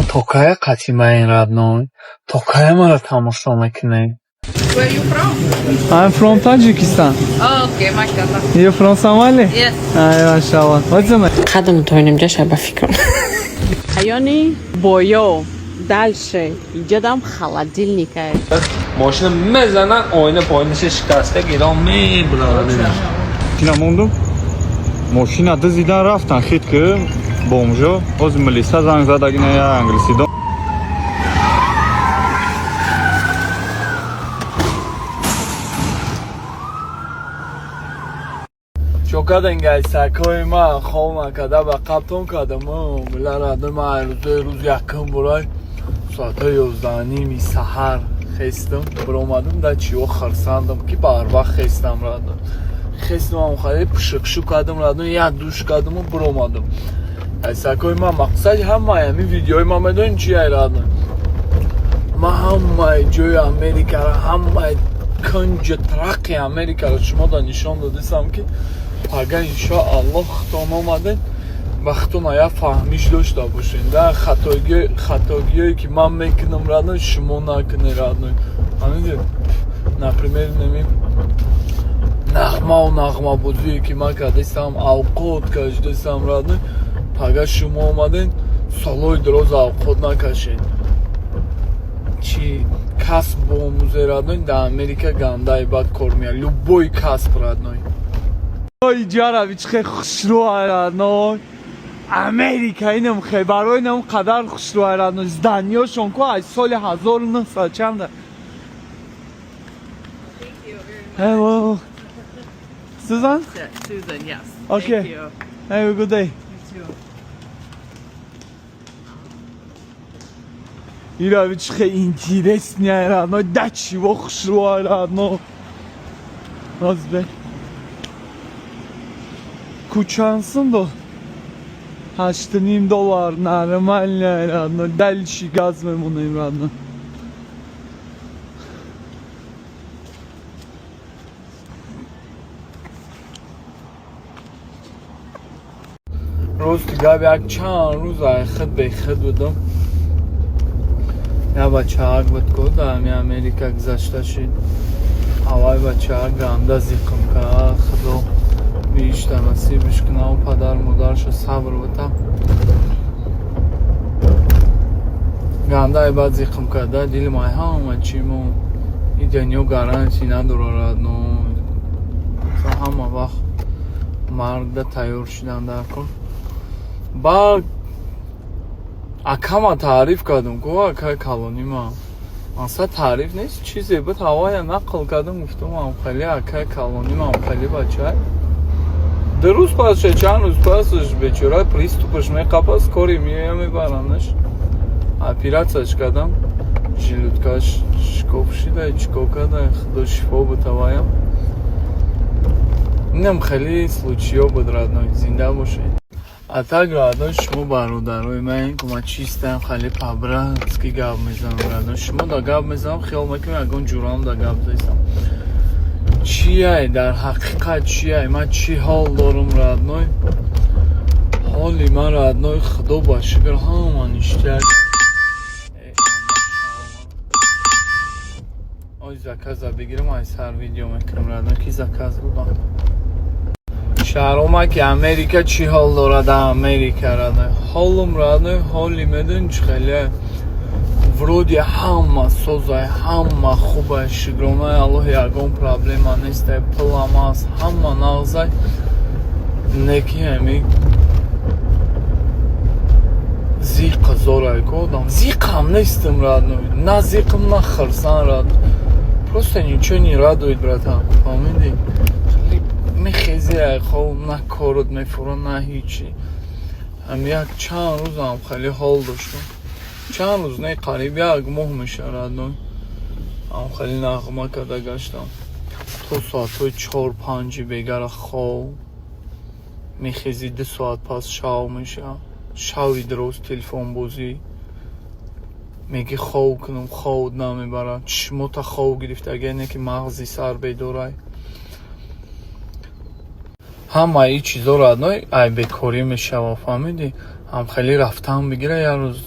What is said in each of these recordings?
То кая қатъи ма ин, родной? То кая маро тамошо мекунед? Where are you from? I'm from Tajikistan. Oh, okay, mashallah. You from Somalia? Yes. Ay, mashallah. What's your name? Қадам тоинем ҷаша ба фикрам. Ҳаёни боё дальше иҷадам холодильника. Мошина мезанад, оина поинаша шикаста гирон мебурад. Мошина мондум, мошина дизидан рафтан, хит ки бомжо. Ҳозир милиса занг задагина, я англисидон. Чо карден, гайсакои ман? Хоб накарда ба қабтон кардам. Била, родной, ман рӯзои рӯз якум бурай соатҳои 11:30 саҳар хестам, биромадам да чиво. Хирсандам, ки барвақт хестам, родной. Хестам, хеле пишикшу кардам, родной, як душ кардаму биромадам. Гайсакои ман, мақсади ҳамаи ҳамин видеои ман медонем чи ай, родной? Ман ҳамаи ҷои Америкаро, ҳамаи кунҷи тараққи Америкаро шумо да нишон додистам, ки пага иншоаллоҳ худтон омаден ба худтон як фаҳмиш дошта бошен да хатогиҳое, ки ман мекунам, родной, шумо накунед, родной. Фаҳмидед? Например, неми нағмаву нағмабозие, ки ман кардастам, авқот кашидастам, родной, пага шумо омаден, солҳои дароз авқот накашед. Чи касб боомӯзе, родной, дар Америка гандаи бад кор меяд, любой касб, родной. Иҷарави чихе хушрӯ, родной, Америка инам хе барои нам қадар хушрӯ, родной. Зданиёшон ку аз соли 1900 чанда. Hello. Susan? Susan, yes. Okay. Thank you. Have a good day. You too. Ирави чихе интересный, родной, да чего хушрӯ, родной. Озбе. Кучансын до. 8,5 доллар, нормально, родной. Дальше газ мемонем, родной. Рости гап, як чанд рӯз ай худ бехуд будам. Я бачаак буд ку дар ҳами Америка гузашта шид. Аввай бачаак ганда зиқм кард. Худо биҳишта насибиш кунаву падару модарашо сабр бута. Гандаи бад зиқм карда дилим ай ҳама чи мо и дунё гарантия надорад, родной. Ҳама вақт маргда тайёр шудан дар кор. Ба акама таъриф кардам ку, акаи калонима. Асла таъриф нест, чизе буд, ҳавая нақл кардам, гуфтам, амхели акаи калонима, амхели бачай. 2 рӯз пасша, чанд рӯз пасаш бечора приступаш меқапа, скорый меоя, мебаранаш. Оператсияш кардам, желудкаш шикоф шида, чикор карда, худо шифо бутаваям. Инам хеле случайҳо буд, родной, зинда бошед. А так, родной, шумо бародарои ман, ку ман чистам, хеле по-братски гап мезанам, родной. Шумо да гап мезанам, хиёл мекунам ягон ҷурам да гап зестам. Чияй дар ҳақиқат, чияй? Ман чӣ ҳол дорум, родной? Ҳоли ман, родной, худо ба шукр, ҳама ништяк. Ой, заказа бигирам, ай сар видео мекунам, родной, ки заказ будам. Шаҳрома ки Америка чӣ ҳол дорад дар Америка, родной? Ҳолум, родной, ҳоли медонӣ чӣ хеле? Вроде ҳама созай, ҳама хубай, шукронаи Аллоҳ, ягон проблема нестай, пулам аст, ҳама нағзай. Неки ҳами зиқа зорай ку одам. Зиқам нестам, родной. На зиқам, на хирсан, родной. Просто ничего не радует, братан. Фаҳмидӣ? Мехези ай хоб, на корот мефура, на ҳичи. Ҳам як чанд рӯзам хеле ҳол доштам. Чанд рӯз не, қариб як моҳ мешавад, родной. Ҳам хеле нағма карда гаштам. То соатҳои 4-5 бегара хоб. Мехези, 2 соат пас шав мешавад. Шави дароз телефонбозӣ. Мегӣ хоб кунам, хоб намебарад. Чишмота хоб гирифта, агар не ки мағзи сар бедорай. Ҳамаи ин чизо, родной, ай бекорӣ мешава, фаҳмидӣ? Ҳам хеле рафтан бигира, як рӯз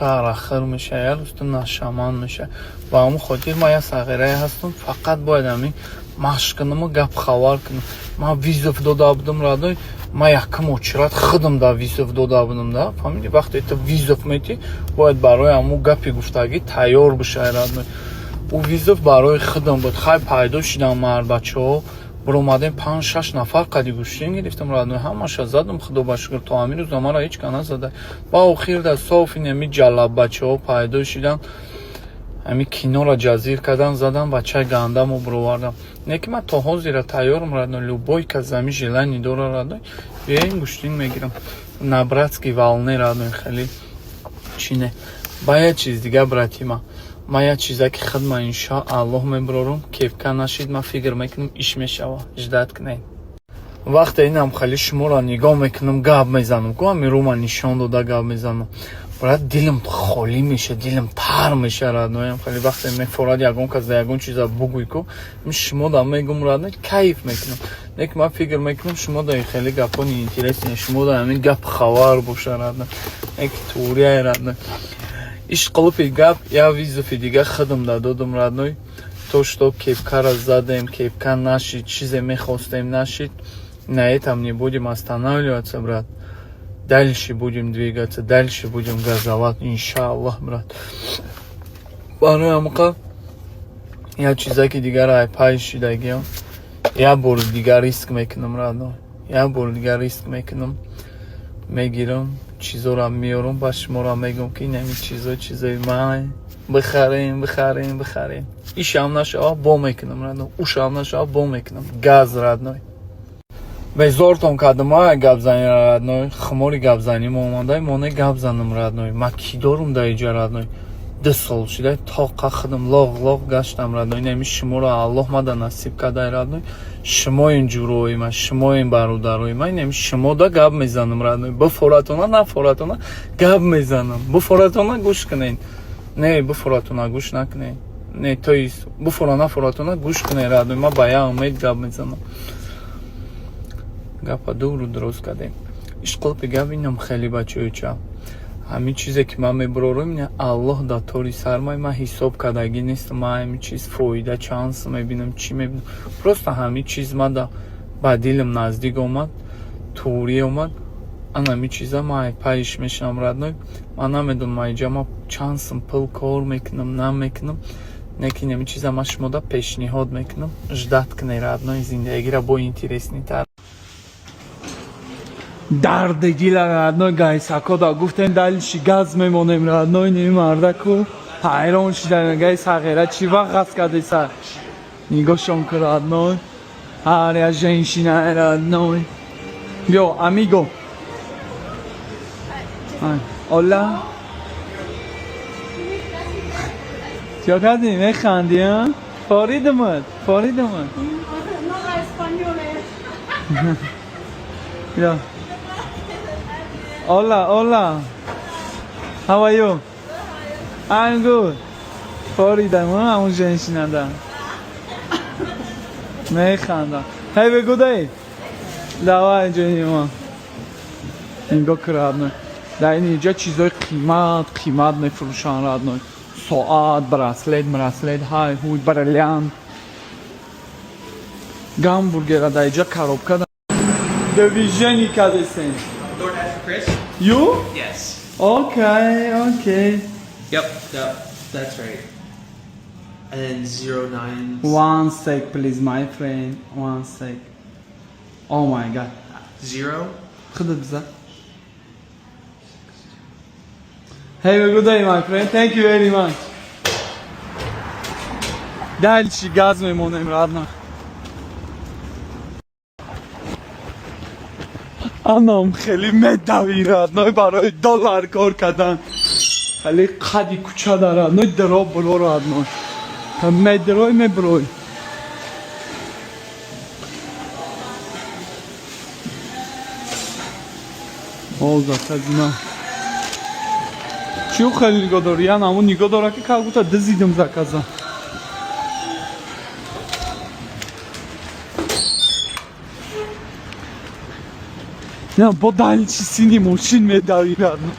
Ту арақхӯр мешавӣ, як рӯз ту нашаман мешавӣ. Ба ҳамон хотир ман як сағирае ҳастам, фақат бояд ҳамин машқ кунаму гап хабар кунам. Ман вызов дода будам, родной, ман якум очередь худам да вызов дода будам да, фаҳмидӣ? Вақте ту вызов метӣ, бояд барои ҳамун гапи гуфтагӣ тайёр бишавӣ, родной. Ӯ вызов барои худам буд. Хай, пайдо шудам, мардбачаҳо биромадем, панҷ шаш нафар қади гӯштин гирифтам, родной, ҳамаша задам. Худо ба шукр, то ҳамин рӯза маро ҳеҷ ка назада. Ба охир да соф инами ҷалаббачаҳо пайдо шуданд, ҳамин киноро ҷазир кардан, задан, бачаи гандамо бировардам. Не ки ман то ҳозира тайёрам, родной, любой кас зами желание дора, родной, биёем, гӯштин мегирам на братской волне, родной, хеле чи не. Ба як чиз дига, брати ма, ман як чиза ки хидма, иншоаллоҳ, мебирорум. Кепка нашид, ман фикр мекунам, иш мешава, ждать кунед. Вақте инам хеле шуморо нигоҳ мекунам, гап мезанам ку, ҳамин рума нишон дода гап мезанам, брат, дилам холӣ меша, дилам тар меша, родной. Ам хеле вақте мефорад ягон кас да ягон чиза бугӯй ку, шумо да мегум, родной, кайф мекунам. Не ки ман фикр мекунам, шумо да хеле гапо неинтересный, шумо да ҳамин гап хабар боша, родной, не ки туурияй, родной. Иш қулфи гап, я вызов и дига худам да додум, родной. То что кепкара задем, кепка нашид, чизе мехостем нашид, на этом не будем останавливаться, брат, дальше будем двигаться, дальше будем газовать, иншаллах, брат. Барои ҳамқа як чизаки дигар ай пай шидагиам, як бори дигар риск мекунам, родной, як бори дигар риск мекунам, мегирам, чизоро меорам, ба шуморо мегӯм, ки инами чизо чизои ман, бихарем, бихарем, бихарем. Ишам нашава, бо мекунам, родной, ушам нашава, бо мекунам газ, родной. Безортон кардам ай гапзани, родной, хумори гапзанӣ мо омадай, моне гап занам, родной. Ма кӣ дорум дар иҷа, родной? 2 сол шуда тоқа худам лоғ лоғ гаштам, родной. Инами шуморо Аллоҳ мада насиб кардай, родной. Шумоем ҷурои ма, шумоем бародарои ма, инами шумода гап мезанам, родной. Бифоратона, нафоратона, гап мезанам. Бифоратона, гӯш кунед, не бифоратона, гӯш накунед, не, то есть бифора, нафоратона, гӯш кунед, родной. Ма ба як умед гап мезанам. Гапа дуру дуруст кардем. Ишқилпи гап инам хеле, бачаёча, ҳамин чизе ки ман мебурорам, ина Аллоҳ дар тори сармай, ман ҳисоб кардагӣ нестам. Ман ҳамин чиз фоида чанд мебинам, чӣ мебинам, просто ҳамин чиз мада ба дилам наздик омад, туғрӣ омад. Ан ҳамин чиза ман пайш мешавам, родной. Ман намедонам, айҷа ма чанд сум пул кор мекунам, намекунам, лекин ҳамин чиза ман шумода пешниҳод мекунам. Ждать кунед, родной, зиндагиро бо интересный тар. Дарди дила, родной, гайсакода гуфтем, дальше газ мемонем, родной. Ними мардаку ҳайрон шида, гай сағира чӣ вақт газ кардеса. Нигоҳшон ку, родной, ҳар як женщина, родной. Биё, amigo. Hola, чико кардӣ, механдӣ? Форидумад, форидумад. Бیا. Hola, hola. How are you? I'm good. فاریدم همون женщина да. Механдам. Have a good day. Давай, ҷони ма. Нигоҳ кун, родной. Дар ин инҷа чизои қимат, қимат мефурӯшанд, родной. Соат, браслет, браслет, ҳай, ҳуй, бриллиант. Гамбургера дар инҷа коробка движение кардесен. DoorDash for Chris? You? Yes. Okay. Yep, that's right. And then 09. One sec, please, my friend. One sec. Oh my God. 0. خذ بزن. Have a good day, my friend. Thank you very much. Дальше газ мемонем, родной. Анам хеле медавӣ, родной, барои доллар кор кардан. Хеле қади кӯча дар, родной, дро бро, родной. Медрой, меброй. О, заказина. Чӣ хеле нигоҳ дорӣ? Ян ҳамун нигоҳ дора, ки как будто дизидим заказа. Не, бо дальше сини мошин медавӣ, родной.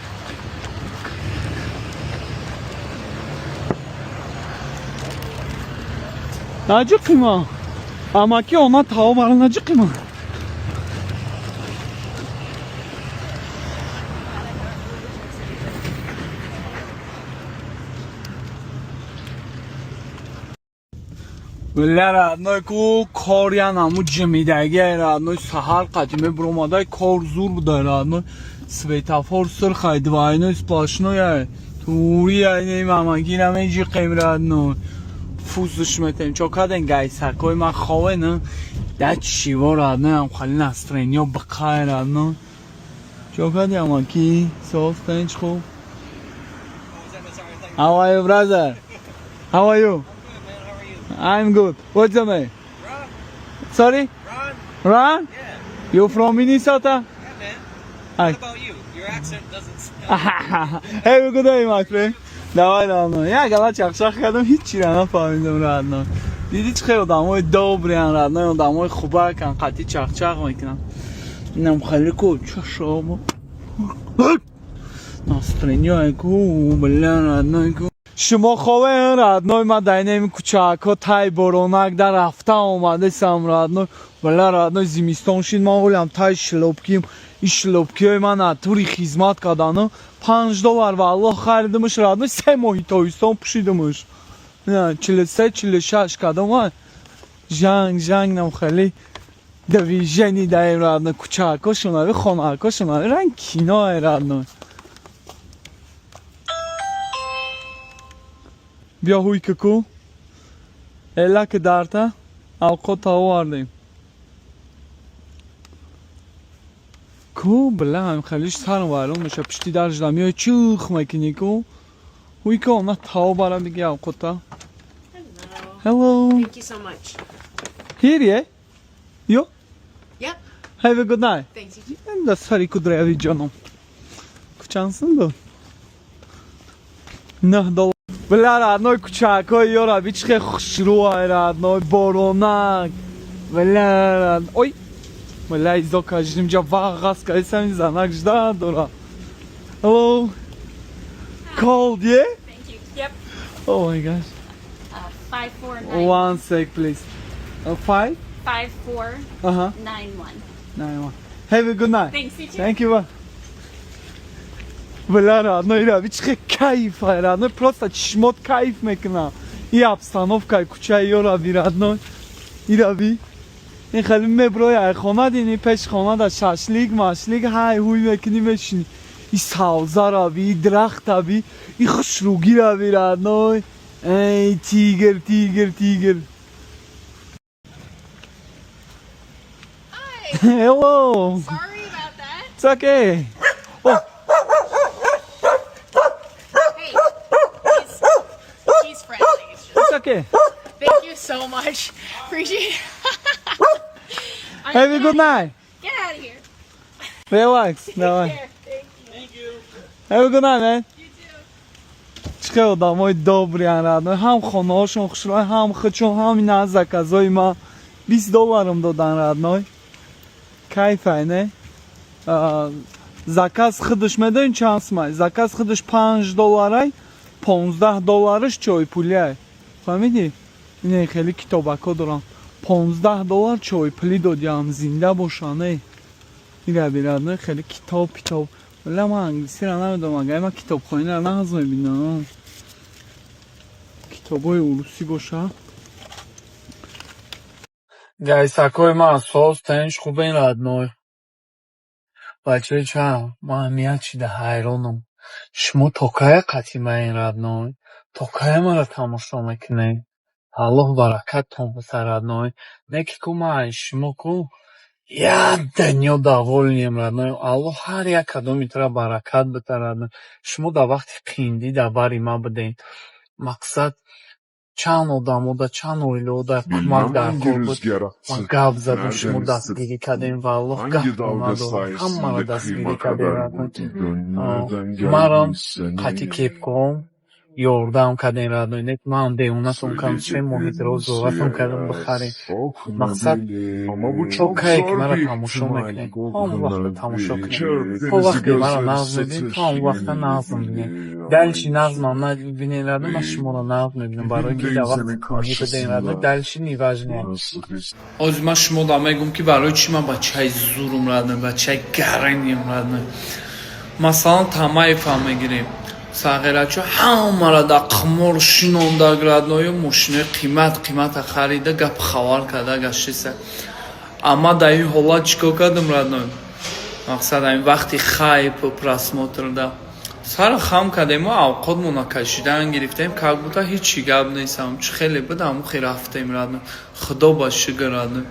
Наҷиқима. Амаки омад, тао мара наҷиқима. Бля, родной, ку корян аму ҷимидаги, родной, саҳар қадиме буромадай, кор зур будай, родной, светофор сурхай, двойной сплошной, тури ай, мамагира меҷиқем, родной, фузш метем. Чо каден, гайсакои ман, хове? Да чиво, родной, ам хали настроение бақай, родной. Чо кади, амаки, соф, тенч, хуб? How are you, brother? How are you? I'm good. What's your name? Ron. Sorry? Ron? Ron? Yeah. You from Minnesota? Yeah, man. Hi. What about you? Your accent doesn't sound. Have a good day, my friend. Давай, родной. Я гала чақчақ кардам, ҳиччиро нафаҳмидам, родной. Диди, чӣ хел одамои добрый ан, родной, одамои хубакан, қатъи чақчақ мекунанд. Инам хеле ку чашомо. Настроение ку, бля, родной, ку. Шумо ховен, родной, ман дар инами кӯчаакҳо тай боронак дар рафта омадесам, родной. Бля, родной, зимистон шид, ман ҳолям тай шлёпки м. Ин шлёпки ҳои ман натури хизмат кардану 5 доллар ва Аллоҳ харидимш, родной, 3 моҳи тобистон пӯшидимш. 43, 46 кардам, жанг жанг нам хеле движение даем, родной, кӯчаакҳошонави, хонаакҳошонави, ранг киное, родной. Биё, ҳуйка ку элаки дарта авқот овардем ку. Бля, хелиш сарм вайрон меша, пишти дар жда миёй, чух мекунӣ ку. Ҳуйка, она тао бара биги авқота. Hello. Thank you so much. Here, yeah? You? Yep. Have a good night. Thanks. You too. Да сари кудряви ҷоном. Кучансинду? 9 доллар. Бля, родной, кӯчакҳои ёра бичихе хушрӯай, родной, боронак. Бля, ой. Бля, изока жимҷа вағас кайсам, занак жда дора. Hello. Cold, yeah? Thank you. Yep. Oh my gosh. 5 4 9. One sec, please. Five? 5 4 9 1. 9 1. Have a good night. Thanks. You too. Thank you. Bye. Бля, родной, ира, бичихе кайф, родной, просто чишмот кайф мекуна. И обстановка кӯчаи ёра би, родной. Ира би. Ин хеле меброи ай хона дини, пеш хона да шашлик, машлик, ҳай ҳуй мекунӣ, мешинӣ. И савзара би, и дарахта би, и хушрӯгира би, родной. Эй, тигр, тигр, тигр. Hi. Hello. Sorry about that. It's okay. Oh, Hey, he's friendly. It's just, it's okay. Thank you so much. Appreciate it. All right, Have a good night. Get out of here. Relax. Давай. Here. Thank you. Have a good night, man. You too. Чӣ хел одамои добрый ан, родной, ҳам хонаҳошон хушрӯй, ҳам худшон, ҳам ина заказ ои ма 20 долларам додан, родной, кайфай, не? Заказ худаш медонӣ чанд сумай? Заказ худаш 5 долларай, 15 доллараш чойпулиай, фаҳмидӣ? Ине хеле китобакҳо дорам, 15 доллар чойпулӣ додиам, зинда бошан. Эй, ира би, родной, хеле китоб китоб. Вале ман англисиро намедонам, агар ман китобхониро нағз мебинам, китобҳои урусӣ боша. Гайсакҳои ман, соз, тинч, хубен, родной? Бачаи чам, ман ҳамият шида ҳайронам. Шумо то кая қатъи маен, родной? То кая маро тамошо мекунед? Аллоҳ баракаттон бита, родной. Не ки ку ман шумо ку як дунё довольный ем, родной. Аллоҳ ҳар як кадоми туро баракат бита, родной. Шумо дар вақти қиндӣ дар бари ман будед. Мақсад, чанд одамода, чанд оилаода кӯмак даркор буд. Ман гап задам, шумо дастгирӣ кардем ва Аллоҳ гаптон надорад. Ҳамаро дастгирӣ кардем, родной. Марам қатъи кепкаҳом. Ёрдам кардем, родной, не ман девонатон кардам, 3 моҳи дароз зоратон кардам, бихарем. Мақсад, то кае ки маро тамошо мекунед, ҳамон вақта тамошо кунед. То вақте маро нағз мебинед, то ҳамон вақта нағз мебинед. Дальше нағзмам набинед, родной, ман шуморо нағз мебинам, барое ки дар вақти тангӣ будем, родной, дальше неважно. Ҳозир ман шуморо мегӯм, ки барои чӣ ман бачаи зурум, родной, бачаи гараним, родной. Масалан, Тамаевам мегирем. Сағирачо ҳамаро дар қимор шинондаг, родной, ю мошинои қимат қимата харида, гап хабар карда гаштеса. Амма дар ин ҳолат чӣ кор кардам, родной? Мақсад, ҳамин вақти хайп, просмотр да сара хам кардему, авқотмона кашидан гирифтем, как будто ҳечи гап нест. Ҳам чӣ хеле буд, ҳамун хел рафтем, родной. Худо ба шукр, родной.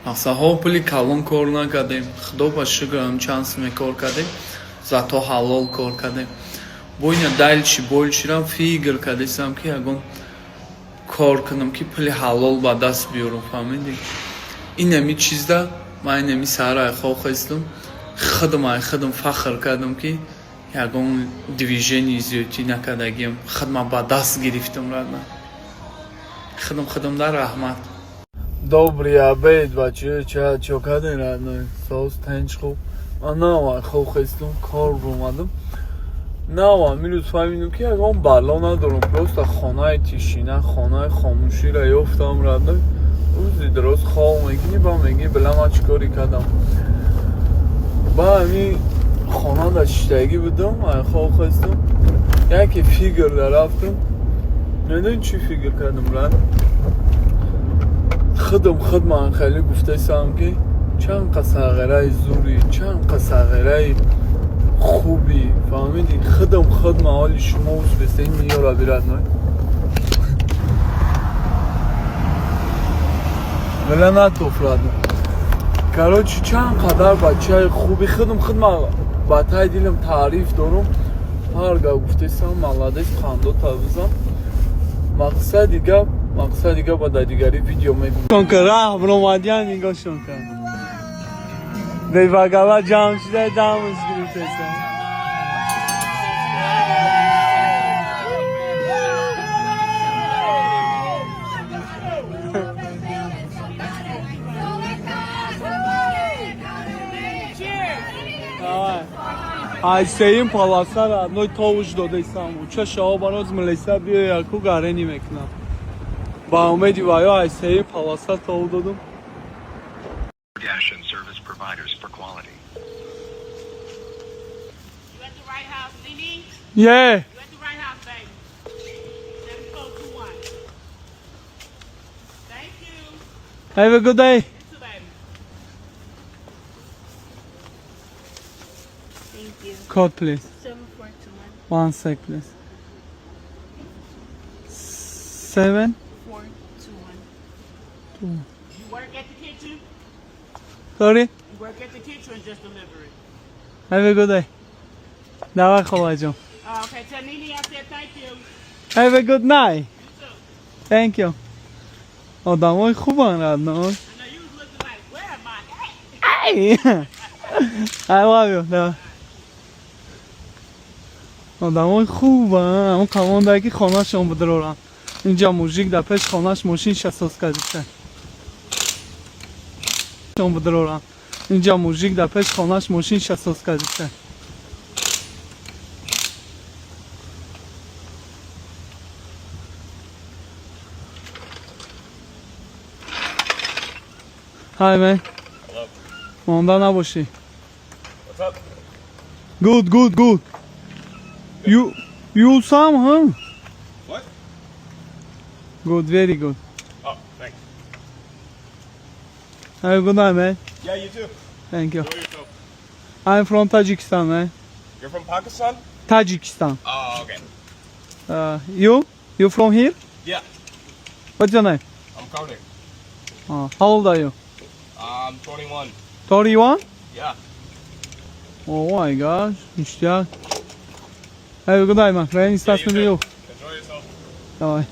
Мақсад, ҳо, пули калон кор накардем, худо ба шукр, ҳам чанд суме кор кардем, зато ҳалол кор кардем. Бо ина дальше больше рам фикр кардесам, ки ягон кор кунам, ки пули ҳалол ба даст биёрам, фаҳмидӣ? Инами чизда ман инами саҳараи хоб хестам, худам ай худам фахр кардам, ки ягон движение зиёдтӣ накардагиам, худма ба даст гирифтам, родной. Худам худам да раҳмат. Добрый обед, бачаё, ча чо кардем, родной? Соз, тинч, хуб. Ман нава хоб хестам, кор омадам. Нава мирӯз фаҳмидам, ки ягон бало надорам, просто хонаи тишина, хонаи хомӯширо ёфтам, родной. Рӯзи дароз хоб мекунӣ, ба мегӯӣ, била, ман чӣ корӣ кардам? Ба ҳамин хона дар шиштагӣ будам, ай хоб хестам, яке фикр дар рафтам. Медонӣ чӣ фикр кардам, брат? Худам худ ман хеле гуфтасам, ки чанд қа сағираи зури, чанд қа сағираи хуби, фаҳмидӣ? Худам худ ман ҳоли шумо успеста ин миёра бирад, ной вела натофрад. Короче, чанд қадар бачаи хуби, худам худ ман ба таи дилам таъриф дорум. Ҳар гап гуфтесам, молодец, хандота бизан. Мақсади гап, мақсади гап, дар дигари видео мегӯм. Раҳ ромадян, нигоҳшон кар, бевагала ҷамъ шуда, дамш гирифтесан. Ай сеюм полоса, родной, товуш додесам. Уча шао бароз милиса биёя ку гарени мекунам. Ба умеди ваё ай сеюм полоса тов додум. Dash and service providers for quality. You at the right house, Nene? Yeah. You at the right house, baby. 7421. Thank you. Have a good day. You too, baby. Thank you. Code, please. 7421. One sec, please. Seven. 421. You work at the kitchen? Sorry. You work at the kitchen or just delivery? Have a good day. Давай, холаҷон. Okay, tell Nene I said thank you. Have a good night. Thank you. Одамои хубан, родной. I know you was looking like, where am I at? Ай! I love you. Давай. Одамои хубан. Он командае ки хонашон бидоранд. Инҷа мужик дар пеш хонаш мошинша соз кардиста. Шон бидоранд. Инҷа мужик дар пеш хонаш мошинша соз кардиста. Hi, man. Монда набошӣ. What's up? Good, good, good. You some, huh? What? Good, very good. Oh, thanks. Have a good night, man. Yeah, you too. Thank you. Enjoy yourself. I'm from Tajikistan, man. You're from Pakistan? Tajikistan. Oh, okay. You? You from here? Yeah, What's your name? I'm Carter. How old are you? I'm 21. 31? Yeah. Oh my gosh, ништяк. Have a good night, my friend. It's Yeah, nice you to meet too. you. Enjoy yourself. Давай.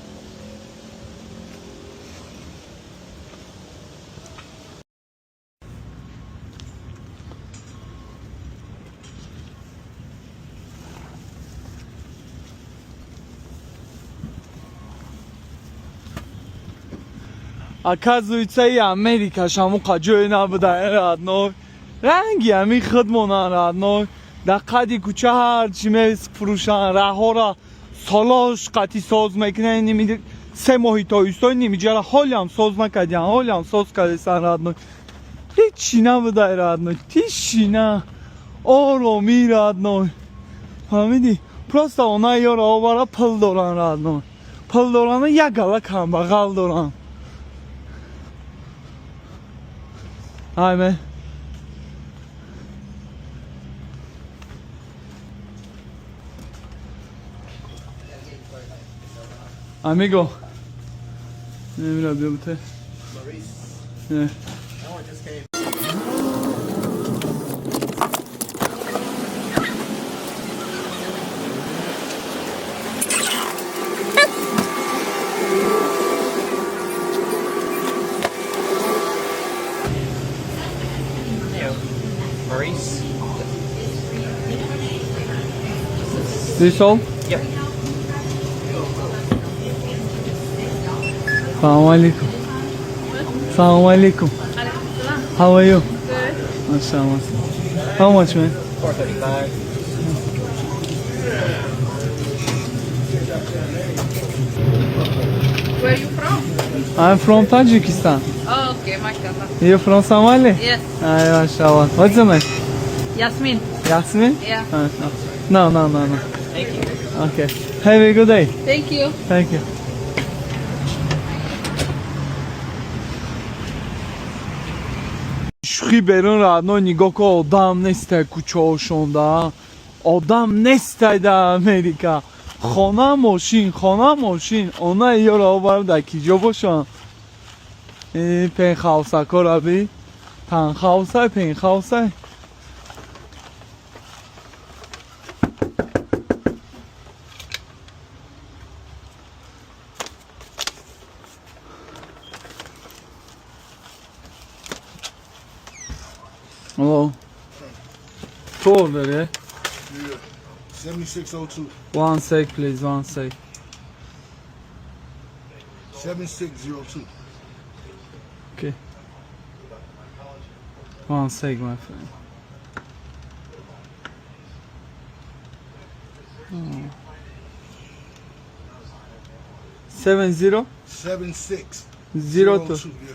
Оказывается, и Америка шамуқа ҷое набуда, родной. Ранги ҳамин худмонан, родной. Дар қади кӯча ҳарчи мефурӯшанд, раҳҳоро солош қатӣ соз мекунанд. 3 моҳи тобистони нимиҷара ҳолиам соз накардиан, ҳолиам соз кардесан, родной. Ҳичи набудай, родной, тишина, оромӣ, родной. Фаҳмидӣ? Просто она ёро овара пул доранд, родной. Пул доранд, як гала камбағал доранд. Hi, man. Amigo. Mira, бیا بوته. Yeah. No, it just came. Maurice. This all? Yep. Салам алейкум. Салам алейкум. How are you? Good. Mashallah. How much, man? 435. Where are you from? I'm from Tajikistan. Oh, okay, mashallah. You from Somalia? Yes. Ay, mashallah. What's your name? Yasmin. Yasmin? Yeah. Mashallah. No. Thank you. Okay. Have a good day. Thank you. Thank you. Шухи берун, родной, нигоҳ кун, одам нестай кӯчаҳошонда. Одам нестай дар Америка. Хона, мошин, хона, мошин. Она ёро оварам дар киҷо бошанд? Пенхаусакора би. Танхаусай, пенхаусай. Hello. Two order, yeah? Yeah. 7602. One sec, please, one sec. 7602. Okay. One sec, my friend. 70 76 02. Yeah.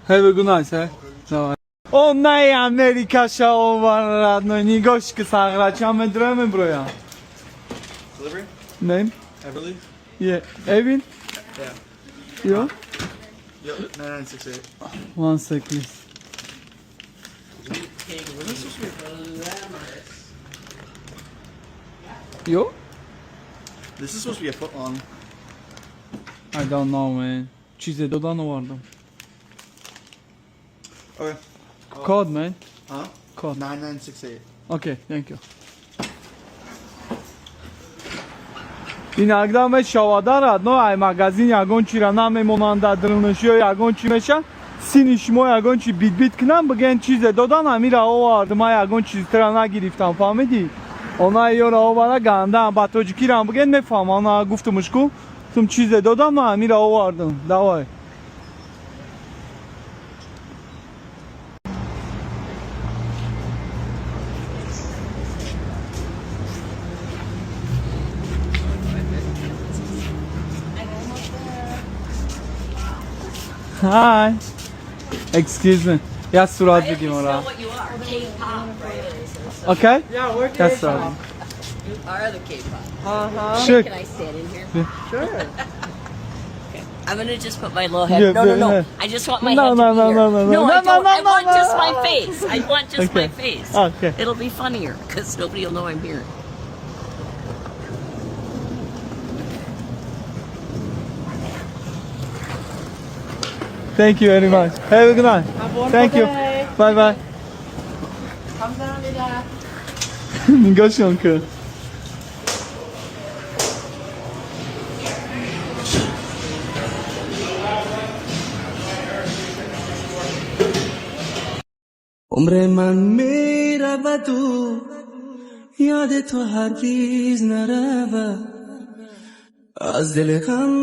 Have a good night, eh? Давай. О, най Америка ша овар, родной, нигоҳ ки сағрача медроя меброя. Delivery? Name? Everly? Yeah. Evin? Yeah. You? Yep. 9968. One sec, please. Wasn't this supposed to be? You? This is supposed to be a foot long. I don't know, man. Чизе додан овардам. Okay. Code, man. Huh? Code. 9968. Okay, thank you. Иногда мешавада, родной, ай магазин ягон чира намемонанд дар дурунаш ё ягон чи меша, сини шумо ягон чи бит-бит кунам, бигӯен чизе додан, амира овард, ман ягон чизтара нагирифтам, фаҳмидӣ? Она ёра овара гандаам, ба тоҷикирам бигӯен мефаҳмам, она гуфтумш ку, гуфтум чизе додам, ман амира овардам. Давай. Hi. Excuse me. Я сурат бигим ора. What you are, K-pop, right? Okay? Yeah, we're Я сурат. You are the K-pop. Sure. Can I stand in here? Sure. I'm gonna just put my little head. Yeah, No, no, yeah, no. yeah. I just want my No, head to no, be no, here. no, no, no. No, I No, no, don't. no, I no, want no. just my face. I want just Okay. my face. Okay. It'll be funnier because nobody will know I'm here. Thank you very much. Have a good night. Thank you. Bye bye. 감사합니다. Нигоҳшон кун. умри ман мераваду ёди ту ҳаргиз наравад аз дили ғам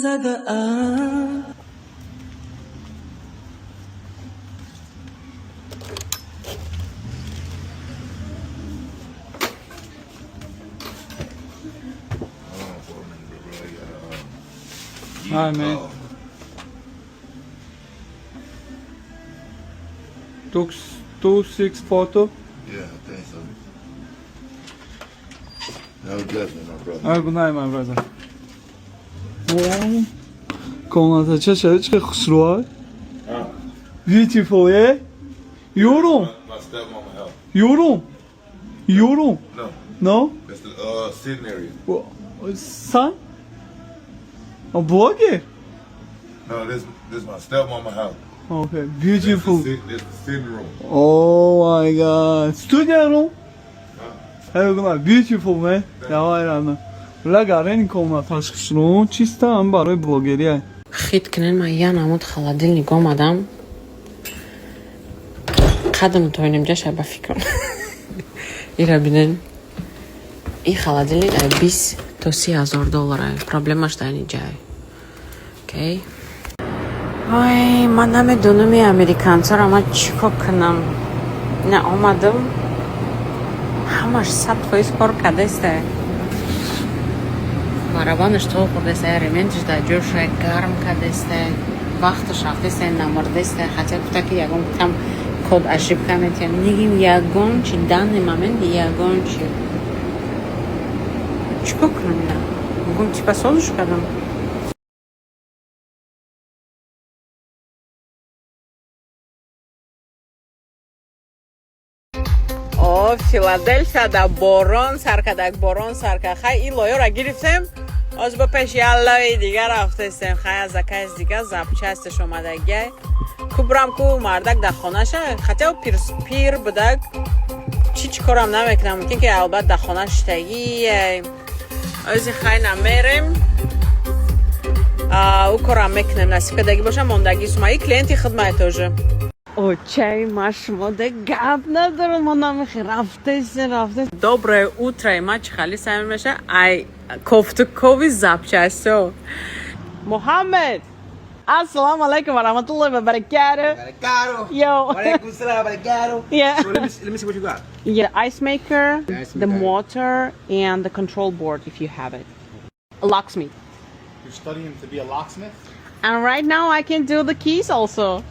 задаам. Hi, man. 2642. Yeah, I think so. Have a blessing, my brother. Have a good night, my brother. Wow. Комната чаша чӣ хушрӯа? Beautiful, yeah? Your room. My stepmama help. Your room. Your room. No, No? that's the sitting area. Son? A blogger? No, this my stepmama house. Okay, That's beautiful. the sitting room. Oh my God. Studio room? Have a good night. Beautiful, man. Давай, рано. Лагарен комнаташ хушрӯ, чисто ам барои блогерия. Хит кунен, ман я намуд холодильник омадам. Қадам тоинем ҷаша ба фикрам. Ира бинен. И холодильник ай 20 то 30 ҳазор доллар. Проблемаш дар ин ҷай. Окей. Ой, ман намедонам и американцаро ман чӣ кор кунам. На омадам. Ҳамаш 100% кор кардааста. Барабанаш то хӯрдааста, ремонташ дар ҷоша гарм кардааста, вақташ рафтааста, намурдааста, хотя гуфта ки ягон там код ошибка метиҳам. Нигим ягон чи данный момент ягон чи. Чӣ кор кунам ина? Мегӯм типа созиш кардам. О, Филаделфияда борон сар кардак, борон сар кард. Хай, ин лоёра гирифтем. Оз бо пеш як лои дигар рафтестем. Хай, аз заказ дигар запчасташ омадагиай. Ку бурам ку мардак дар хонаша, хотя ӯ пир будак. Чӣ чӣ корам намекунам, мумкин ки албатта дар хона шиштагиай. Ози хай намерем. Ӯ корам мекунем, насиб кардагӣ боша, мондагӣ сума. И клиенти хидмат тоже. Очай, ма шумода гап надорам, ма намехи рафтесен, рафтес. Доброе утро, ма чӣ хали самир меша? Ай, кофтукови запчасто. Мухаммед! Ассалому алайкум ва рахматуллоҳи ва баракатуh. Barakatuh. Yo. Walaikum salam, barakatuh. Yeah. So let me see what you got. Yeah, ice maker, The ice the maker. motor, and the control board if you have it. A locksmith. You're studying to be a locksmith? And right now I can do the keys also.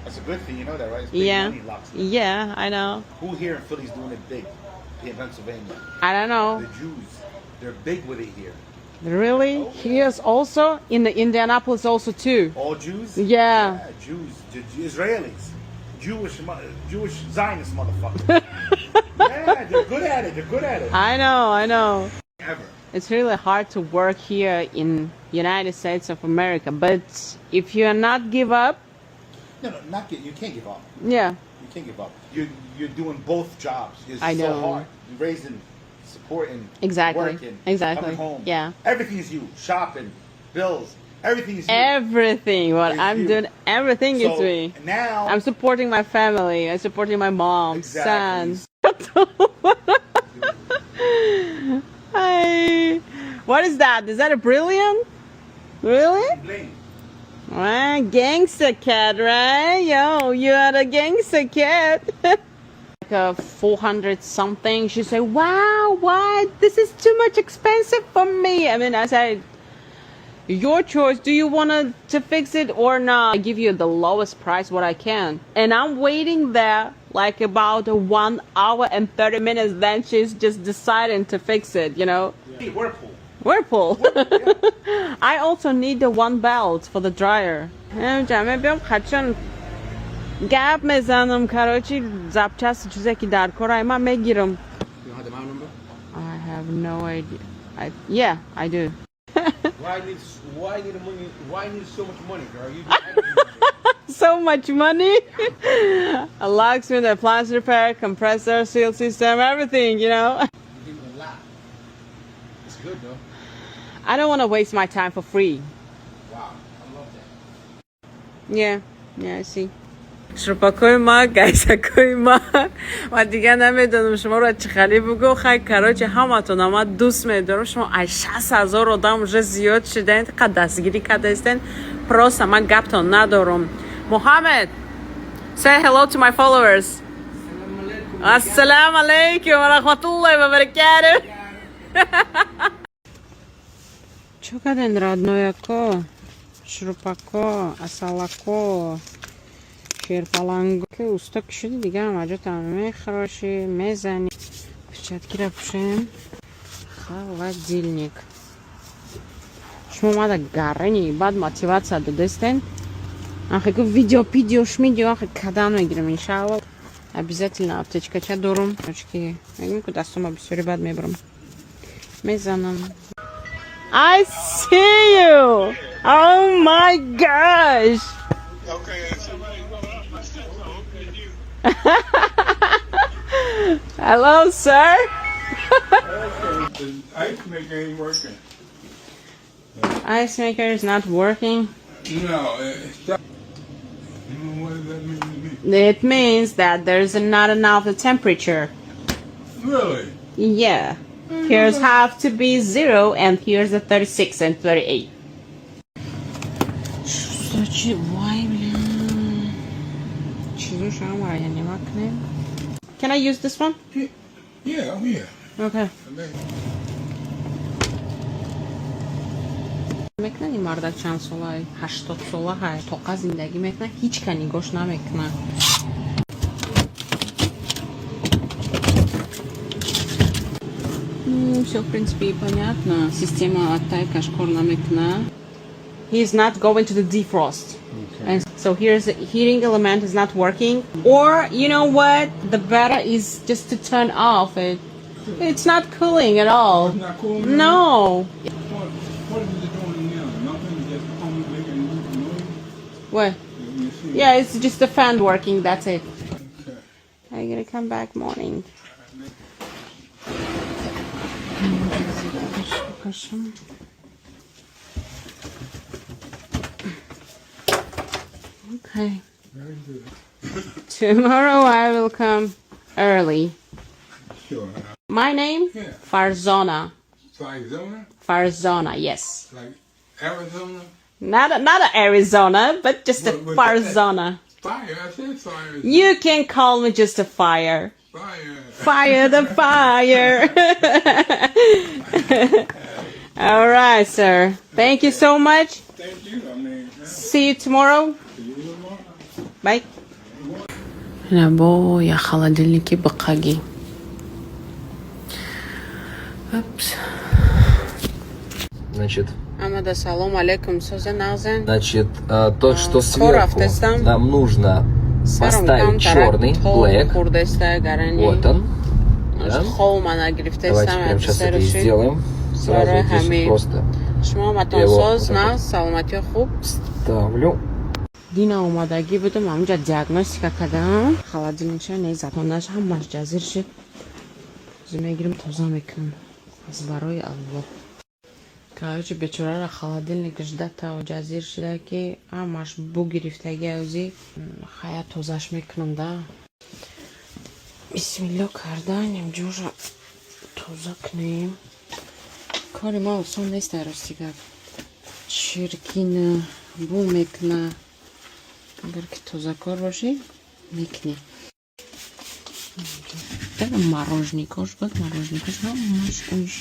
That's a good thing, you know that, right? It's big Yeah. money, locksmith. Yeah, I know. Who here in Philly's doing it big? In Pennsylvania. I don't know. The Jews. They're big with it here. Really? Here's also in the Indianapolis also too. All Jews? Yeah. Yeah, Jews, Israelis, Jewish Zionist motherfuckers. Yeah, they're good at it. They're good at it. I know, I know. Ever. It's really hard to work here in United States of America, but if you are not give up, No, not get. You can't give up. yeah. You can't give up. You're doing both jobs. It's I so know. hard. You're raising, supporting, working, coming home. Exactly. Everything is you. Shopping, bills, everything is you. Everything what Is I'm you. doing, everything is So me. now I'm supporting my family. I'm supporting my mom, Exactly. son. Hi. What is that? Is that a brilliant? Really? Bling. Ah, gangster cat, right? Yo, you are a gangster cat. Like a 400 something. She said, wow, what? This is too much expensive for me. I mean, I said, your choice. Do you want to fix it or not? I give you the lowest price what I can. And I'm waiting there like about 1 hour and 30 minutes. Then she's just deciding to fix it, you know? Hey, Whirlpool. Whirlpool. I also need the one belt for the dryer. جمع بیام خدشان گپ میزنم короче запчасть چیزی که در کار من میگیرم. You have the model number? I have no idea. Yeah, I do. Why need money? Why need so much money, girl? You So much money. A locksmith, appliance repair, compressor, seal system, everything, you know. You do a lot. It's good though. I don't want to waste my time for free. Wow, I love that. Yeah, I see. шурпакои ма, гайсакои ма, ва дигар намедонам шуморо чӣ хеле бугӯ. Хай, короче, ҳаматона ма дӯст медорам. Шумо ай 60 000 одам уже зиёд шидаед, қад дастгирӣ кардаистен. Просто ман гаптон надорам. Муҳаммед, say hello to my followers. Ассалому алайкум ва раҳматуллоҳи ва баракатуҳ. Чё карден, родной, ако? Шурупако, асалако, шерпаланго. Ки уста ки шуди, дига ҳамаҷотам мехӯрошӣ, мезанӣ. Перчаткира пӯшем. Холодильник. Шумо омада гарани, баъд мотивация додестен. Ахе ку видео, пидео, шмидео, ахе кадан мегирам, иншаалло. Обязательно аптечкача дорум. Очки. Мегӯм ку дастума бисёри бад мебарам. Мезанам. I see you! Oh my gosh! Okay, somebody going up my steps. Okay, you. Hello, sir. The ice maker ain't working. Ice maker is not working. No, it stopped. What does that mean to me? It means that there's not enough temperature. Really? Yeah. Here's have to be 0 and here's the 36 and 38. Что, вай, бля. Чизоша ама кунем. Can I use this one? Yeah, oh yeah. Okay. Мекунад ин мардак чанд сола? 80 сола ҳай, тоқа зиндагӣ мекунад, ҳеҷ ка нигоҳш намекунад. Все, в принципе, и понятно. Система оттайкаш кор намекуна. He is not going to the defrost. And so here's the heating element is not working. Or, you know what? The better is just to turn off it. It's not cooling at all. It's not cooling? No. What is it doing now? Nothing, just only making noise? What? You see? Yeah, it's just the fan working. That's it. Okay. I gotta come back morning. Покажу. Okay. Very good. Tomorrow I will come early. Sure. My name? Yeah. Farzona. Arizona? Farzona, yes. Like Arizona? Not Arizona, but just a What- Farzona. Fire. I said fire. You can call me just a fire. Fire. Fire the fire. All right, sir. Thank you so much. Thank you. I mean, yeah. See you tomorrow. See you tomorrow. Bye. Бо я холодильники бақаги. Упс. Значит, Амада салом алейкум, созен нағзен. Значит, то, что Скоро сверху автостам. Нам нужно поставить черный, black. Хурдеста гарани. Вот он. Да? Хов мана гирифтестам. Давайте прямо сейчас это и сделаем. Сразу вот здесь вот просто Шумо матон я его соз вот так на саломатӣ хуб. Ставлю. Дина омадагӣ будам, ҳамунҷа диагностика кардам. Холодильникша незатонаш ҳамаш ҷазир шуд. Ҳозир мегирам, тоза мекунам. Аз барои Аллоҳ. Короче, бечорара холодильникаш дата ҷазир шуда, ки ҳамаш бу гирифтаги ӯзи. Хая, тозаш мекунам да. Бисмилло кардан, ҷоша тоза кунем. Кори ма осон нест, дар рости гап. Чиркина, бу мекуна. Агар ки тозакор бошӣ, мекунӣ. Морожникош буд, морожникош ҳамаш уш.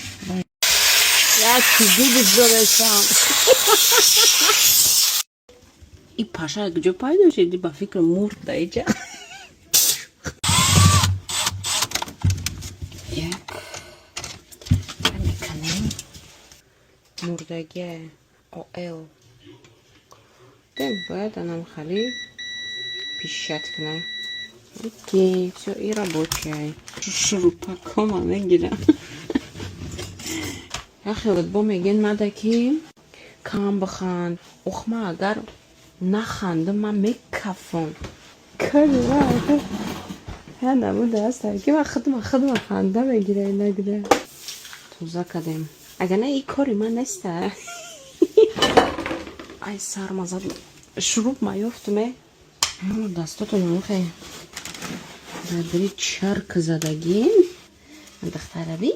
Як чизи доресам. И паша куҷо пайдо шуд? Ба фикр мурд даиҷа. Як меканем. Мурдагия ОЛ. Дем бояд анам хали пищать кунам. Окей, все и рабочая. Шурупакома мегирам. Яхе бо мегӯянд мада ки кам биханд. Ох, ман агар нахандам, ман мекафам. Кори ман я намуда аст, ки ман худма худма ханда мегира инагда. Тоза кардем. Агар не, ин кори ман неста. Ай, сарма зад. Шуруп ма ёфтуме. Дастотон охе. Дар чарк задагин. Духтараби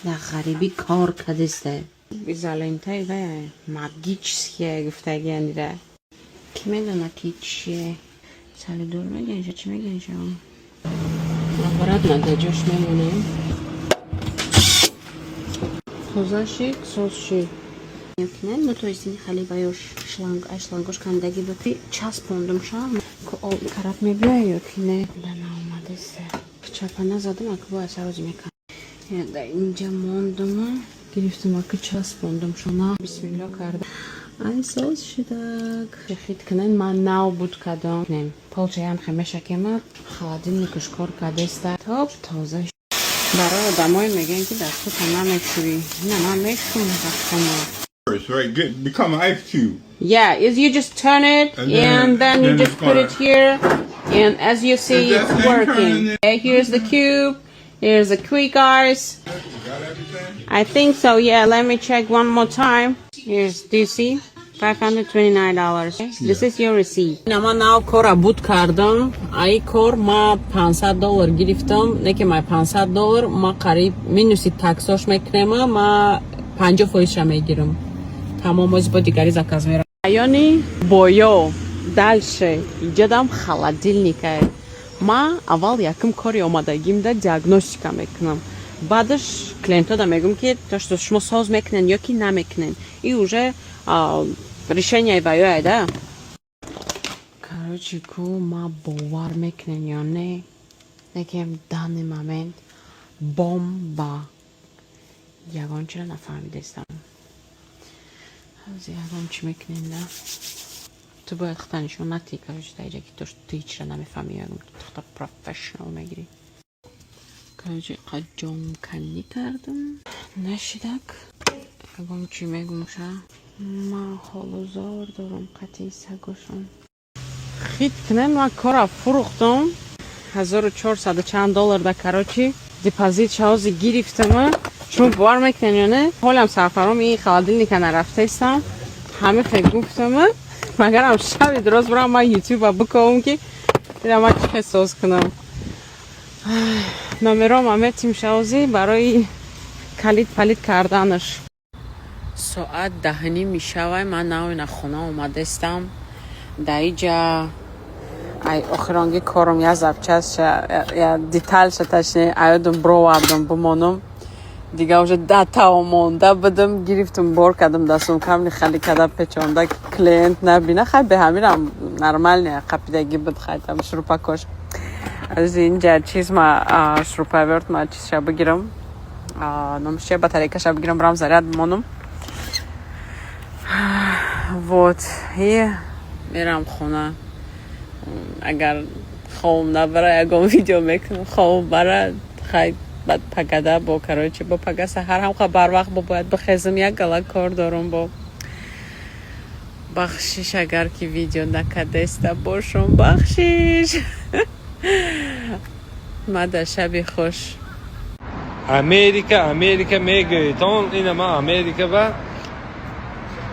дар ғарибӣ кор кардесте. Изолентаи вай магические гуфтагианира. Ки медона, ки чие? Солидол мегӯян, чӣ мегӯян шо? Обратно дар ҷош мемонем. Тоза шид, соз шид. Ёки не, ну то есть ини хали ба ёш шланг, ай шлангош кандаги буд, часпондумша, караб мебиёя ёки не, да наомадеста. Чапа назадам, ака бояд сарози мекан. Да инҷа мондума, гирифтум, ака, часпондумшона, бисмилло карда. Ай, соз шидак. Хит кунен, ман нав буд кардам. Полчаям хемешакема, холодильникш кор кардеста. Топ тоза. Барои одамое мегӯянд, ки дастото намешӯӣ. На, ман мешӯм дастама. Right, get become an ice cube. Yeah, is you just turn it and then you then just it's put it here, and as you see, Is that it's thing working. turning? Okay, here's the cube. Here's the quick ice. You got everything? I think so. Yeah, let me check one more time. Here's, do you see? $529. This is your receipt. Ма нав кора буд кардам. Ай кор ма 500 доллар гирифтам. Не ки ма 500 доллар, ма қариб минуси таксош мекунема, ма 50 фоизша мегирам. Тамом, ози бо дигари заказ мерам. Райони Боё. Дальше. Иҷадам холодильника. Ма аввал якум кори омадагимда диагностика мекунам. Баъдаш клиентода мегӯм, ки то что шумо соз мекунен ё ки намекунен. И уже решение ваёя да. Короче, ку ма бовар мекунен ё не, некем данный момент бомба. Ягон чиро нафаҳмидестам. Ҳозир ягон чӣ мекунем да? Ту бояд хата нишон натӣ, короче, дар иҷа, ки то ту ҳечра намефаҳмӣ, ягон ту хата профессионал мегирӣ. Короче, ҷомканӣ кардам. Нашидак. Ягон чӣ мегумша. Ман ҳолу зор дорам қатъи сагошон. Хит кунем, ман кора фурӯхтам. 1400 чанд доллар да, короче, депозит шаози гирифтама. Шумо бовар мекунед ё не? Ҳолам сарфаром ин холодильника нарафтаистам. Ҳами хел гуфтама. Магарам шаби дуроз бурам, ман ютуба бикобам, ки ира ман чӣ хел соз кунам. Номером аметим шаози барои калид палид карданаш. Соат 10:30 мешавай, ман навина хона омадастам. Дар иҷа ай охиронги кором я запчастша, я детальша, точнее, аёдум бировардам, бимонам. Дига уже дата монда будам, гирифтум, бор кардам, да сумкамни хали када печонда, ки клиент набина. Хай, бе ҳаминам нормально қапидагӣ буд. Хай, там шурупакош аз инҷа чиз ма шуруповёрт ма чизша бигирам, номиш чия, батарейкаша бигирам, барам заряд бимонам. Вот, и мерам хона. Агар хобам набара, ягон видео мекунам, хобам бара, хай, баъд пагада бо, короче, бо пага саҳар ҳамқа барвақт бо бояд бихезам, як гала кор дорам. Бо бахшиш, агар ки видео накардаиста бошам, бахшиш. Мада шаби хуш. Америка, Америка мегӯед, он ина ман Америка ба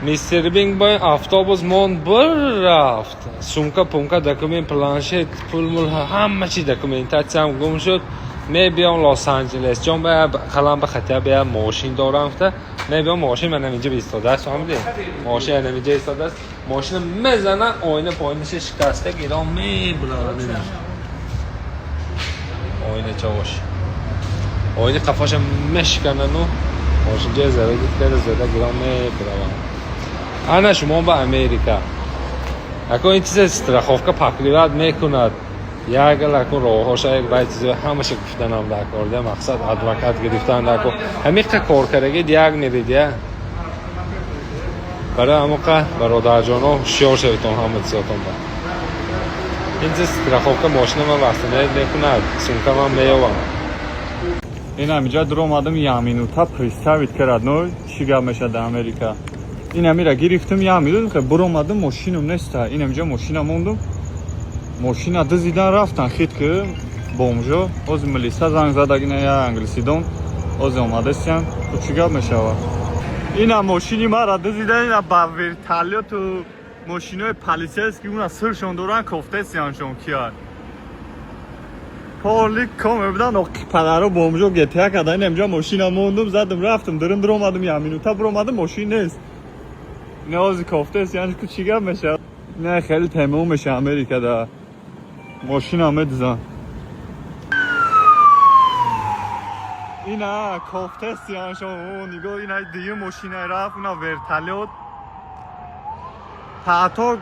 мистер Бинг бо автобус монд, бир рафт. Сумка пумка, документ, планшет, пул мул, ҳама чи, документатсиям гум шуд. Мебиём Лос Анҷелес ҷон, ба қалам ба хатя бия мошин дорам гуфта мебиём, мошин манам инҷа истодааст, фаҳмидӣ? Мошин анам инҷа истодааст, мошина мезанам, оина поинаша шикаста гиром мебурарам, ина оина чавош, оини қафоша мешиканану мошинҷоя зараги зада гиром мебуравам. Ана шумо ба Америка ако ин чизе страховка покрывать мекунад, ягал ако роҳҳоша бай чизе ҳамаша гуфтанам дар кор да, мақсад адвокат гирифтан дар кор, ҳамиқа кор кардагид як мерид я. Барои ҳамоқа, бародарҷоно, ҳушёр шаведтон ҳама чизотон ба ин чиз. Страховка мошина ман вастанаед мекунад, сумкамам меёвам. Ин ҳамиҷа дур омадам, як минута представить кард, но чӣ гап мешад дар Америка. Ин ҳамира гирифтам, як минут буромадам, мошинам неста. Ин ҳамиҷа мошина мондум, мошина дизидан рафтан, хит ки бомжо. Ҳозир милиса занг задагина, я англисидон ҳозир омадастиян. Чӣ гап мешавад? Ина мошини мара дизидан, ина ба вертолёту мошинои полицейский уна сиршон доран, кофтесияншон кияд. Поли коме будан, оқи падаро бомжо гетя кардан. Ин ҳамиҷа мошина мондум, задам, рафтам, дурум дуромадам, як минута буромадам, мошин нест. Ина ҳозир кофтесиян, ку чӣ гап мешавад? Не, хеле темом меша Америка да мошина медизан. Ина кофтестиян шо, нигоҳ, ина дигар мошина рафт, уна вертолёт. Таато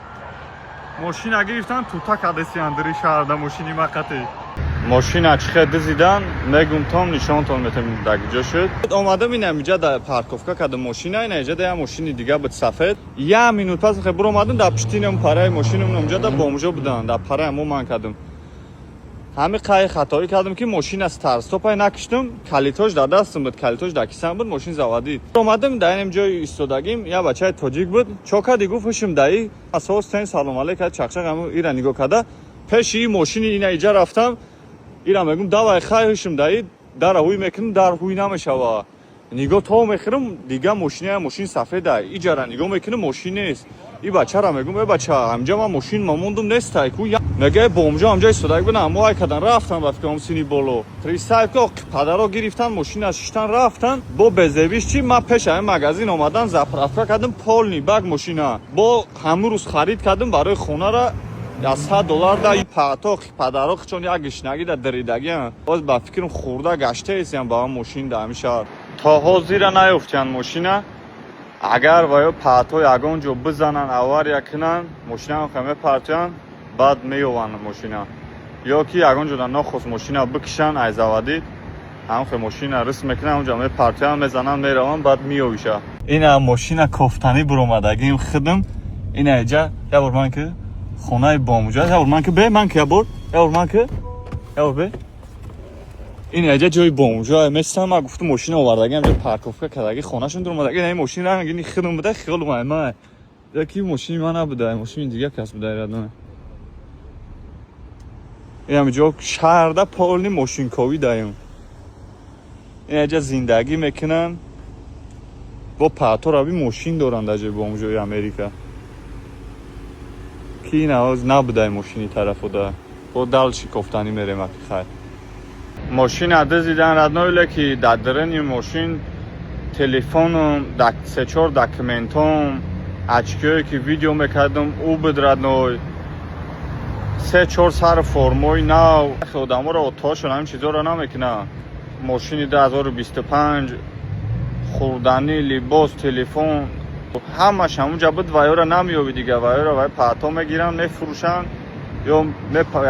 мошина гирифтан, тута кадесиян дири шаҳрда мошини мақати. Мошина чӣ хел дизидан, мегум том, нишонтон метам, дар ҷо шуд. Омадам, ина инҷа дар парковка кардам мошина, ина инҷа да я мошини дига буд, сафед. Я минут пас хе буромадам, дар пиштинам параи мошинам инҷа да бомжо будан, дар параи мо ман кардам. Ҳами қай хатоӣ кардам, ки мошина старт-стопай накиштам, калитош дар дастам буд, калитош дар кисам буд, мошин заводӣ. Омадам, дар инам ҷои истодагим я бачаи тоҷик буд. Чо кардӣ, гуфт, ҳушим даи асос тен, салом алейк, чақчақ, ҳаму ира нигоҳ карда, пеши ин мошини ина иҷа рафтам, ира мегум, давай, хай, ҳушим даи, дара ҳуй мекунам, дар ҳуй намешава. Нигоҳ то мехӯрам, дига мошина, мошин сафеда, иҷара нигоҳ мекунам, мошин нест. И бачара мегум: «Э, бача, ҳамҷа ман мошин мамондум, нестай ку». Мега, бомжо ҳамҷа истодаг будам, аммо ай кадан рафтан, ба фикрам, сини боло. Представь ки падаро гирифтан, мошина шиштан рафтан. Бо безебиш чи, ман пеш ҳамин магазин омадан, заправка кардам, полный бак мошина. Бо ҳамун рӯз харид кардам барои хонара я 100 доллар да. Патох падаро чон як гишнагӣ да диридагиам. Боз ба фикрам, хурда гаштаесиям ба ҳам мошин да ҳамин шаҳр. То ҳозира наёфтиянд мошина. Агар ва ё паҳто ягон ҷо бизананд, авария кунанд, мошинаам хе мепартоянд, баъд меёванд мошина. Ё ки ягон ҷо нохост мошина бикишанд ай заводӣ, ҳам хе мошина риск мекунанд, онҷа мепартоянд, мезананд, мераванд, баъд меёвиша. Ина мошина кофтанӣ буромадагим хидм. Ина иҷа я бор ман ки хонаи бомуҷа, я бор ман ки бе ман ки, я бор, я бор ман ки, я бор бе. Ин иҷа ҷои бомуҷа местам. Ман гуфтам, мошина овардагиам, ҷо парковка кардаги, хонашон дуромадаги. Ина мошин рангини хидм буда, хиёлум ай яки мошини ман набуда, мошини дига кас буда, радона. Инам ҷо шаҳрда полный мошинковӣ даем. Ин иҷа зиндагӣ мекунанд, бо паҳтораби мошин доранд дар ҷои бомуҷои Америка, ки ин авоз набудай мошини тарафода. Бо дальше кофтанӣ мерем аки. Хай, мошина дизидан, родной, леки дар даруни мошин телефоном, се-чор документом, очкиое ки видео мекардам, ӯ буд, родной, се-чор сар формои нав. Одаморо отоашон ҳамин чизоро намекунанд. Мошини 2025, хӯрданӣ, либос, телефон, ҳамаш ҳамунҷа буд. Ваёра намеёбӣ дига, ваёра вай паҳто мегиранд, мефурӯшанд ё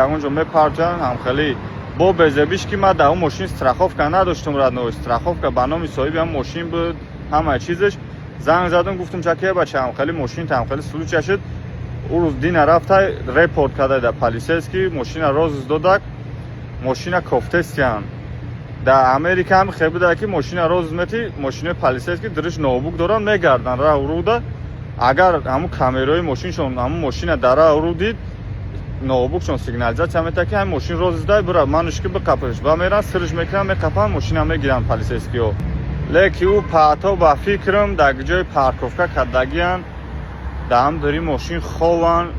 ягон ҷо мепартоянд. Ҳамхелӣ бо безебиш ки ман дар он мошин страховка надоштум, родной. Страховка ба номи соҳиби ҳам мошин буд, ҳамаи чизаш. Занг задам, гуфтам: «Чаке, бача, ҳамхели мошин ҳамхели случай шуд». Ӯ рӯз дина рафта репорт карда дар полицейский, мошина розыск додак, мошина кофтестиян. Дар Америка ҳам хел буда, ки мошина розыск мети, мошинои полицейский дириш ноутбук доранд, мегарданд раҳу рӯда. Агар ҳамун камераи мошиншон ҳамун мошина дар раҳу рӯ дид, ноутбукшон сигнализация мета, ки ҳамин мошин розыск дай, бура манушки биқапаш. Ба меран, сириш мекунанд, меқапанд, мошина мегиранд полицейскиҳо. Леки ӯ паҳто, ба фикрам, дар ҷои парковка кардагиянд, дар ҳам дари мошин хованд.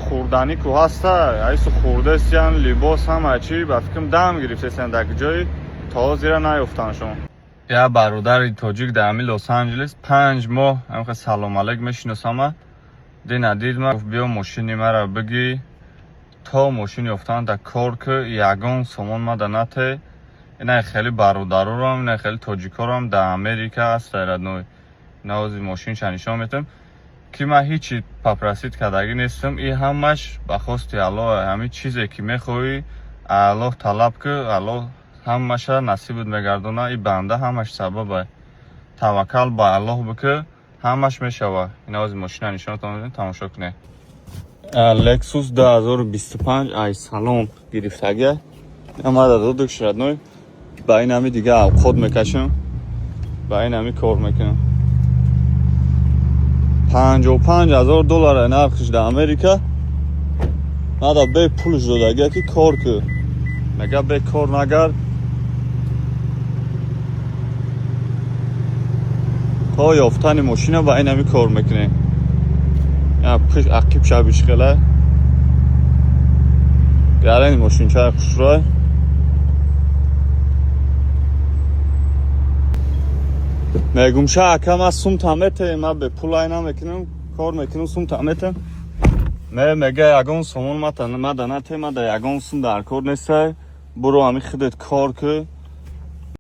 Хӯрданӣ ку ҳаста, айсу хӯрдасиян, либос, ҳама чӣ, ба фикрам, дам гирифтасиян дар ҷои, то ҳозира наёфтаншон. Я бародари тоҷик дар ҳамин Лос Анҷелес 5 моҳ ҳамин салом алейк мешиносама. Дина дид ма, гуфт: «Биё, мошини мара бигӣ, то мошин ёфтан да кор ки, ягон сомон мада нате». Инай хеле бародарорам, инай хеле тоҷикорам дар Америка аст, родной. Навози мошинша нишон метам, ки ман ҳичи попросить кардагӣ нестам. И ҳамаш ба хости Аллоҳ. Ҳамин чизе ки мехоҳӣ, Аллоҳ талаб ки, Аллоҳ ҳамаша насибат мегардона. И банда ҳамаш сабаба. Таваккал ба Аллоҳ бикӣ, ҳамаш мешава. Инавози мошина нишонатон медем, тамошо кунед. Lexus 2025 ай салон гирифтагия. Омада додукш, родной. Ба ин ҳами дига авқот мекашам, ба ин ҳами кор мекунам. 55 000 доллар нархиш дар Америка. Мада бе пулш додагия, ки кор ки. Мега, бе кор нагард, то ёфтани мошина ба ин ҳами кор мекунем. Ақиб шабиш хела гарани мошинчаи хушрӯй. Мегум: «Ша, ака, ма сум тамете, ма бе пул ай намекунам, кор мекунам, сум таметам». Ме мега: «Ягон сомон мада нате, мада ягон сум дар кор нестай, буро ҳами худет кор ки».